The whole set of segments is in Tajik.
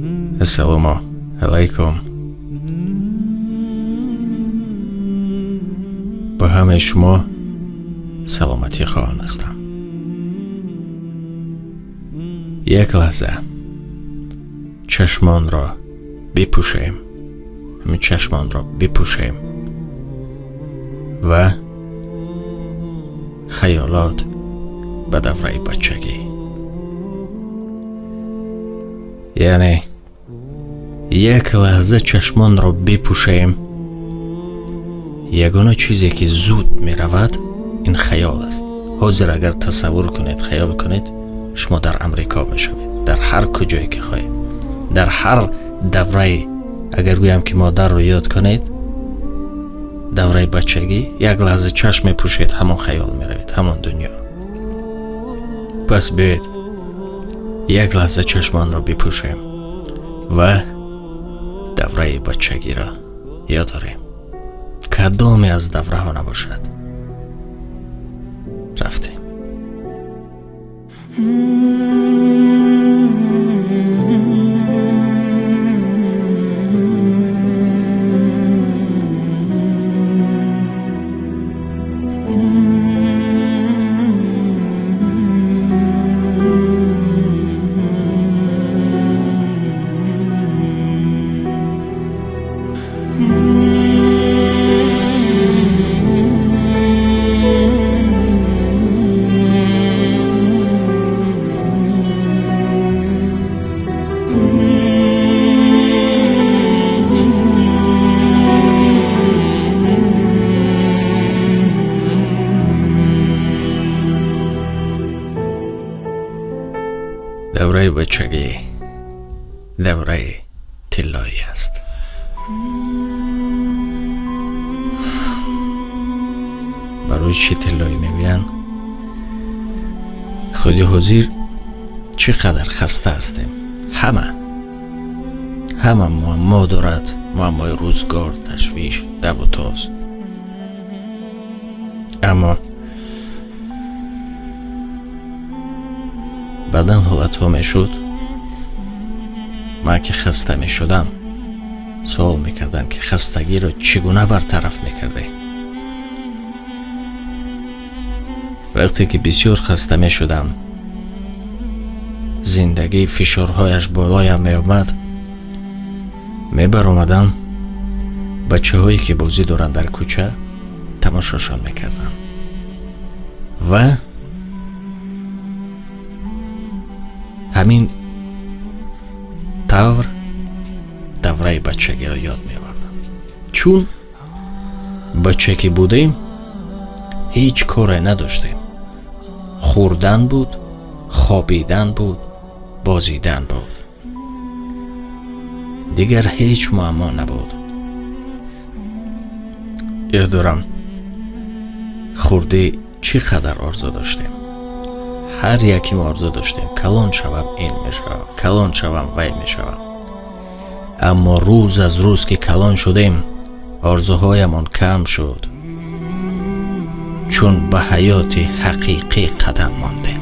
Ассалому алайкум. Ба ҳамаи шумо саломатӣ хоҳон ҳастам. Як лаҳза чашмонро бипӯшем, ҳамин чашмонро бипӯшем ва хаёлот ба давраи бачагӣ, яъне як лаҳза чашмонро бипӯшем. Ягона чизе ки зуд меравад ин хаёл аст. Ҳозир агар тасаввур кунед, хаёл кунед, шумо дар Амрико мешавед, дар ҳар куҷое ки хоҳед, дар ҳар даврае. Агар гӯям ки модарро ёд кунед, давраи бачагӣ, як лаҳза чашм мепӯшед, ҳамон хаёл меравед, ҳамон дунё. Пас биёед як лаҳза чашмонро бипӯшем ва давраи бачагиро ёд орем. Кадоме аз давраҳо набошад. Рафтем. Давраи бачагӣ давраи тиллоӣ аст. Барои чӣ тиллоӣ мегӯянд? Худи ҳозир чӣ қадар хаста ҳастем. Ҳама муаммо дорад, муаммои рӯзгор, ташвиш, даву тоз. Аммо баъдан ҳолатҳо мешуд, ман ки хаста мешудам, суол мекардам ки хастагиро чӣ гуна бартараф мекардем. Вақте ки бисёр хаста мешудам, зиндагии фишорҳояш болоям меомад, мебаромадам, бачаҳое ки бозӣ доранд дар кӯча тамошошон мекардам ва ҳамин тавр давраи бачагиро ёд меовардам. Чун бача ки будем, ҳеҷ коре надоштем. Хӯрдан буд, хобидан буд, бозидан буд. Дигар ҳеҷ муаммо набуд. Ёд дорам хурдӣ чӣ қадар орзу доштем. Ҳар яким орзу доштем, калон шавам ин мешавам, калон шавам вай мешавам. Аммо рӯз аз рӯз ки калон шудем, орзуҳоямон кам шуд, чун ба ҳаёти ҳақиқӣ қадам мондем.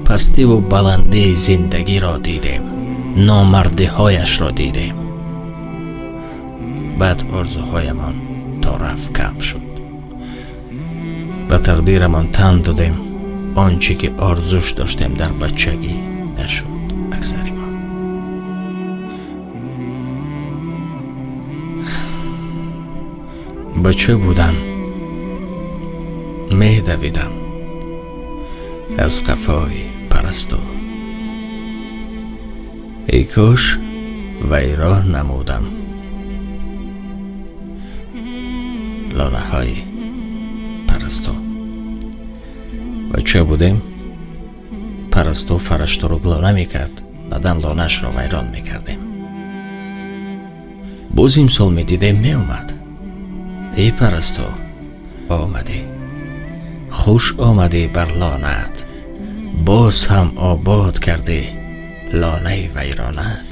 Пастиву баландии зиндагиро дидем, номардиҳояшро дидем. Баъд орзуҳоямон то рафт кам шуд. Ба тақдирамон тан додем. Он чӣ ки орзуш доштем дар бачагӣ нашуд аксари мо. Бача будам, медавидам аз қафои парасту. Эй кош вайрон намудам лонаҳои парасту. Бача будем, парасту фараштуро лона мекард, баъдан лонаашро вайрон мекардем. Боз имсол медидем, меомад. Эй парасту, омадӣ, хуш омадӣ бар лонаат, боз ҳам обод кардӣ лонаи вайронаат.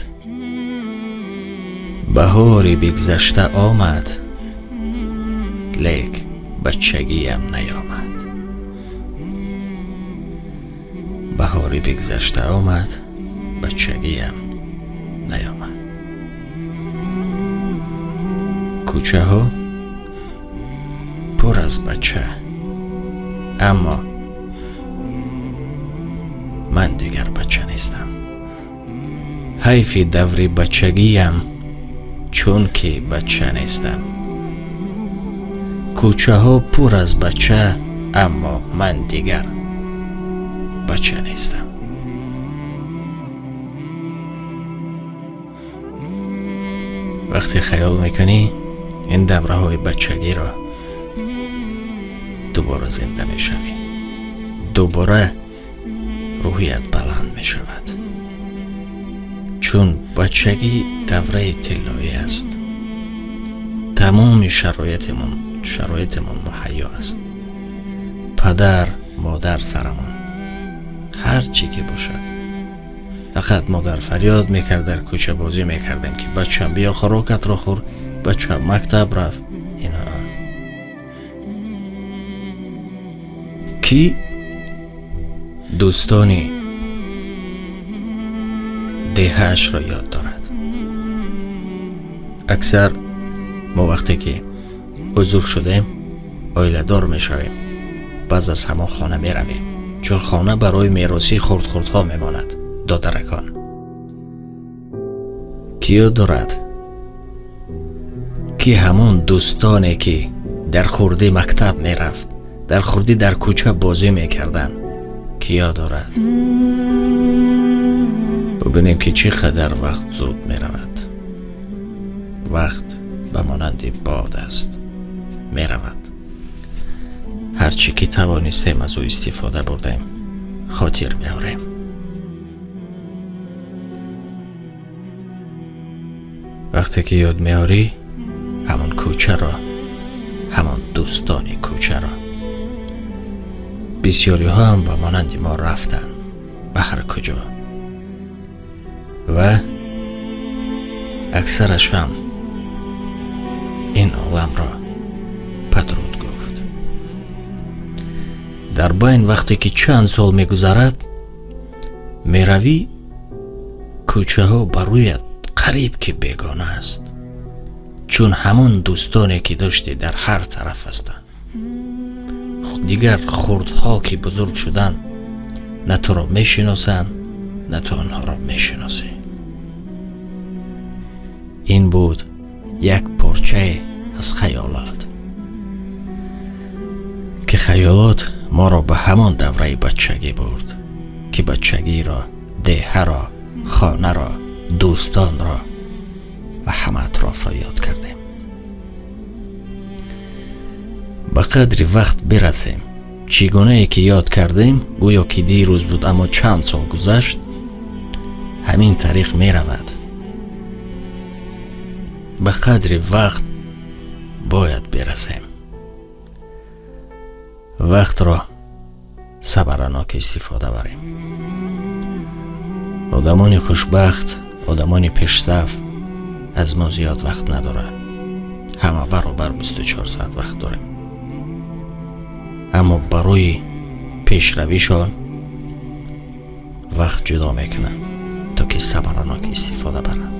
Баҳори бигзашта омад, лек бачагиям наёмад. Баҳори бигзашта омад, бачагиям Кӯчаҳо пур аз бача, аммо ман дигар бача нестам. Ҳайфи даври бачагиям, чунки бача нестам. Кӯчаҳо пур аз бача, аммо ман дигар бача нестам. Вақте хаёл мекунӣ, ин давраҳои бачагиро дубора зинда мешавӣ, дубора рӯҳият баланд мешавад, чун бачагӣ давраи тиллоӣ аст. Тамоми шароитамон муҳайё аст. Падар, модар сарамон, ҳар чӣ ки бошад. Фақат модар фарёд мекард, дар кӯча бозӣ мекардем, ки бачам биё хӯрокатро хӯр, бачам мактаб рафт. Ино ки дӯстони деҳаашро ёд дорад. Аксар мо вақте ки бузург шудем, оиладор мешавем, баъз аз ҳамон хона меравем, чун хона барои меросии хурд-хурдҳо мемонад. Додаракон ки ёд дорад, ки ҳамон дӯстоне ки дар хурдӣ мактаб мерафт, дар хурдӣ дар кӯча бозӣ мекарданд, ки ёд дорад? Бубинем ки чӣ қадар вақт зуд меравад. Вақт ба монанди бод аст, меравад. Ҳарчи ки тавонистем аз ӯ истифода бурдем, хотир меорем. Вақте ки ёд меорӣ ҳамон кӯчаро, ҳамон дӯстони кӯчаро, бисёриҳо ҳам ба монанди мо рафтанд ба ҳар куҷо ва аксараш ҳам ин оламро падруд гуфт. Дар байн вақте ки чанд сол мегузарад, меравӣ, кӯчаҳо ба рӯят қариб ки бегона аст, чун ҳамон дӯстоне ки доштӣ дар ҳар тараф ҳастанд. Дигар хурдҳо ки бузург шуданд, на туро мешиносанд, на ту онҳоро мешиносӣ. Ин буд як порчае аз хаёлот, ки хаёлот моро ба ҳамон давраи бачагӣ бурд, ки бачагиро, деҳаро, хонаро, дӯстонро ва ҳама атрофро ёд кардем. Ба қадри вақт бирасем, чӣ гунае ки ёд кардем, гӯё ки дирӯз буд, аммо чанд сол гузашт, ҳамин тариқ меравад. Ба қадри вақт бояд бирасем. Вақтро сабранок истифода барем. Одамони хушбахт, одамони пешсаф аз мо зиёд вақт надоранд. Ҳама баробар 24 соат вақт дорем, аммо барои пешравишон вақт ҷудо мекунанд, то ки сабранок истифода баранд.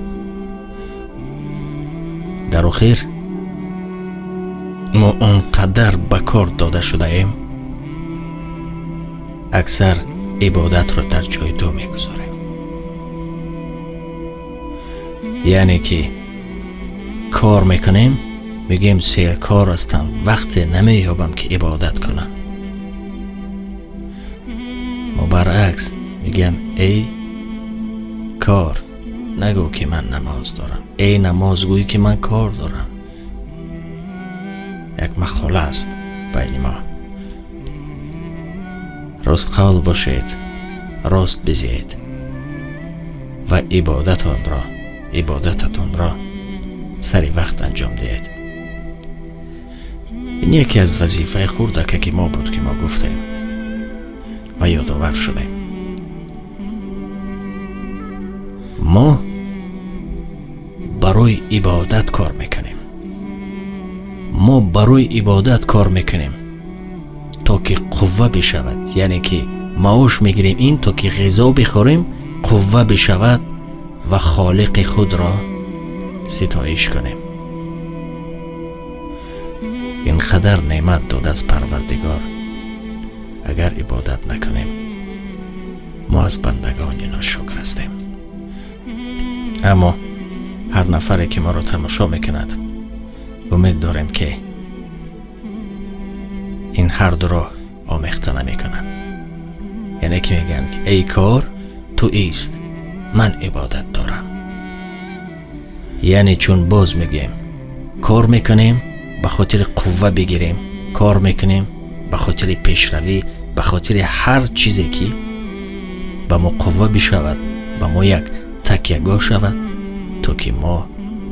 Дар охир мо он қадар ба кор дода шудаем, аксар ибодатро дар ҷои ду мегузорем. Яъне ки кор мекунем, мегӯем серкор ҳастам, вақте намеёбам ки ибодат кунам. Мо баръакс мегӯем: эй кор, нагӯ ки ман намоз дорам, эй намоз, гӯй ки ман кор дорам. Як мақола аст байни мо. Рост қавл бошед, рост бизиед ва ибодататонро сари вақт анҷом диҳед. Ин яке аз вазифаи хурдака ки мо буд, ки мо гуфтем ва ёдовар шудем. Мо барои ибодат кор мекунем. Мо барои ибодат кор мекунем, то ки қувва бишавад, яъне ки маош мегирем ин то ки ғизо бихӯрем, қувва бишавад ва холиқи худро ситоиш кунем. Ин қадар неъмат додааст Парвардигор, агар ибодат накунем, мо аз бандагони ношукр ҳастем. Аммо ҳар нафаре ки моро тамошо мекунад, умед дорем, ки ин ҳар дуро омехта намекунад. Яъне ки мегӯянд, ки эй кор ту ист, ман ибодат дорам. Яъне чун боз мегӯем, кор мекунем ба хотири қувва бигирем, кор мекунем ба хотири пешравӣ, ба хотири ҳар чизе ки ба мо қувва бишавад, ба мо як такягоҳ шавад, то ки мо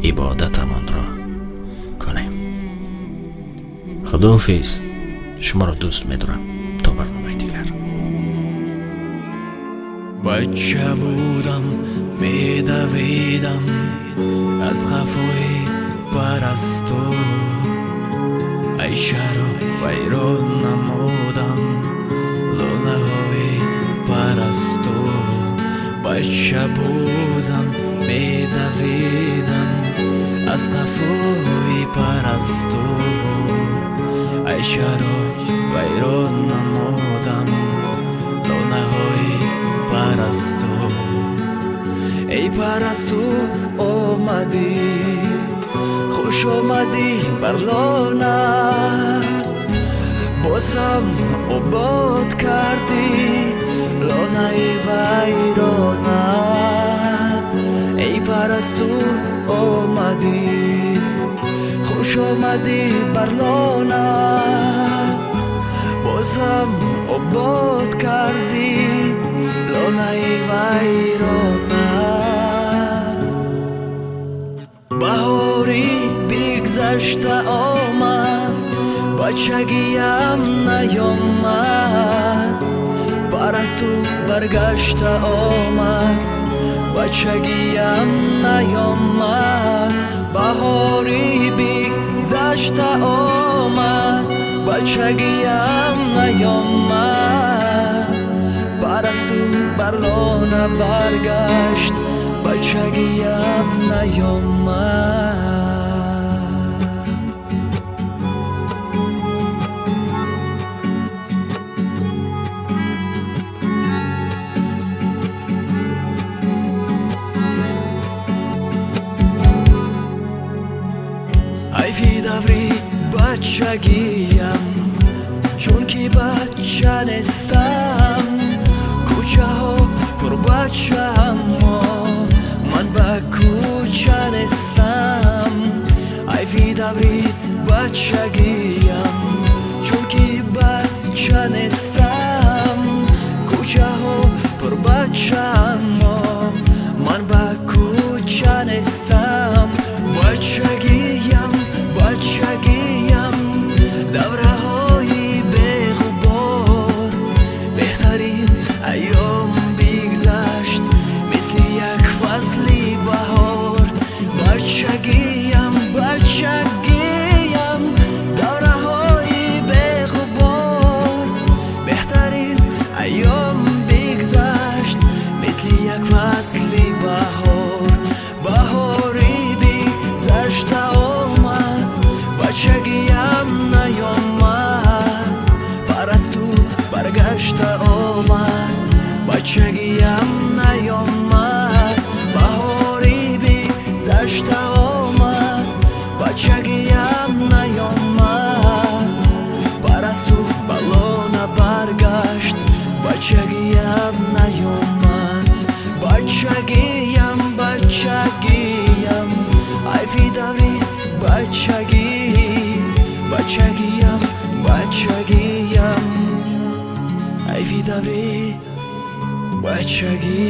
ибодатамонро кунем. Худоҳофиз, шуморо дӯст медорам. То барномаи дигар. Бача будам, медавидам аз қафои парасту, Айшаро вайрон намудам лонаҳои парасту. Бача будам, медавидам аз қафои парасту, Айшаро вайрон намудам лонаҳои парасту. Эй парасту омадӣ, хуш омадӣ бар лона, бозам обод кардӣ лонаи вайрона. Эй парасту омадӣ, хуш омадӣ бар лона, бозам обод кардӣ лонаи вайрона. Баҳори бигзашта омад, бачагиям наёмад, парасту баргашта омад, бачагиям наёмад. Баҳори бигзашта омад, бачагиям наёмад, парасту бар лона баргашт, бачагиям наёмад. Ҳайфи даври бачагиям, чунки бача нестам, кӯчаҳо пурбача, аммо ман ба кӯча нестам. Ҳайфи даври бачагиям, чунки бача нестам, кӯчаҳо пурбача, аммо ман ба кӯча нестам. Бачагиям, бачагиям, давраҳои беғубор, беҳтарин айём бигзашт мисли як фасли баҳор. Бачагиям, бачагиям, давраҳои беғубор, беҳтарин айём бигзашт мисли як фасли баҳор. Баҳори бигзашта омад, бачагиям наёмад, парасту баргашта омад, бачагиям наёмад. Баҳори бигзашта омад, бачагиям наёмад, парасту ба лона баргашт, бачагиям наёмад. Бачагиям, бачагиям, ҳайфи даври бачагӣ, бачагиям, бачагиям, ҳайфи даври бачагӣ.